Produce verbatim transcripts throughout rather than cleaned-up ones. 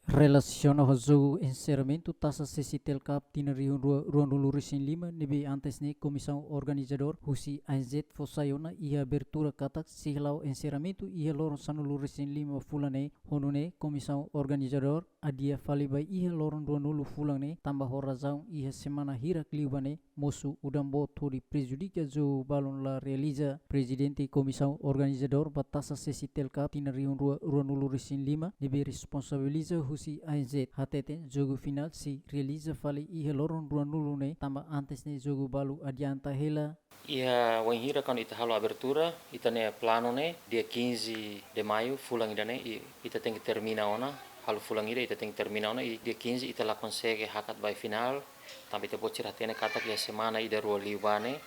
Relasiona ho jogu enserramentu Tasa Sesi Telkap tinan rihun rua, rua nulu resin lima ne'ebé antes ne'e komisaun organizadór husi A N Z fó sai ona iha abertura katak sei hala'o enserramentu iha loron sanulu resin lima fulan ne'e, ho nune'e komisaun organizadór adia fali ba iha loron rua nulu fulan ne'e, tanba ho razaun iha semana hirak liubá ne'e mosu udan boot hodi prejudika jogu balun la realiza. Prezidente komisaun organizadór ba Tasa Sesi Telkap tinan rihun rua, rua nulu resin lima ne'ebé responsabiliza husi A N Z hateten jogu finál sei realiza fali iha loron rua nulu ne'e, tanba antes ne'e jogu balu adianta hela. Iha wainhira kuandu ita halo abertura, ita-nia planu ne'e dia quinze de maio, fulan ida-ne'e, i ita tenke termina ona, halo fulan ida ita tenke termina ona, i dia quinze ita la konsege hakat ba iha finál, tanba ita-boot sira hatene katak iha semana ida rua liubá ne'e,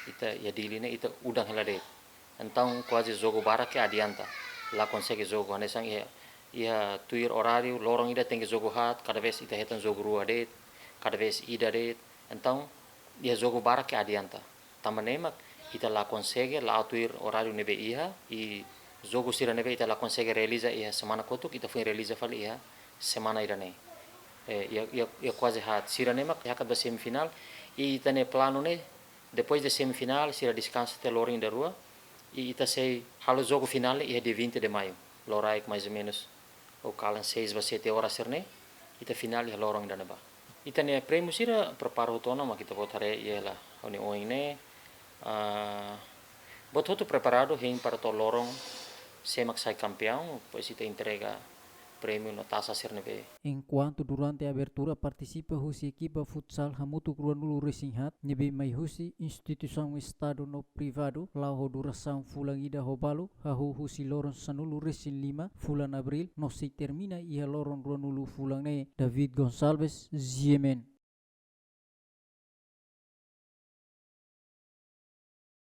ita iha Dili ne'e, ita udan hela de'it. Entaun kuaze jogu barak ke adianta, la konsege jogu, hanesan iha, iha tuir oráriu, loron ida tenke jogu haat, kada vez ita hetan jogu rua de'it, kada vez ida de'it. Entaun iha jogu barak ke adianta. Tanba ne'e mak ita la konsege, la'o tuir oráriu ne'ebé iha, i jogu sira ne'ebé ita la konsege realiza iha semana kotuk, ita foin realiza fali iha semana ida-ne'e. Eh, iha, iha, iha kuaze haat. Sira-ne'e mak hakat ba semifinál, i ita-nia planu ne'e, depois de semifinál, sira deskansa tiha loron ida rua, i ita sei halo jogu finál ne'e iha dia vinte de maio, loraik mais ou menos, ou kalan seis ba sete horas sira-ne'e, ita finál iha loron ida-ne'ebá. Ita-nia prémiu sira prepara hotu ona, mak ita-boot haree iha hela, ha'u-nia oin ne'e, ah, buat hotu preparadu, hein para to'o loron sé mak sai kampeaun, depois ita entrega prémiu no tasa sira ne'ebé. Enkuantu durante abertura partisipa husi ekipa futsal hamutuk rua nulu resin haat, ne'ebé mai husi instituisaun Estadu no privadu, la'o ho durasaun fulan ida ho balu, hahú husi loron sanulu resin lima fulan Abríl, no sei termina iha loron rua nulu fulan ne'e. David Gonçalves, G M N.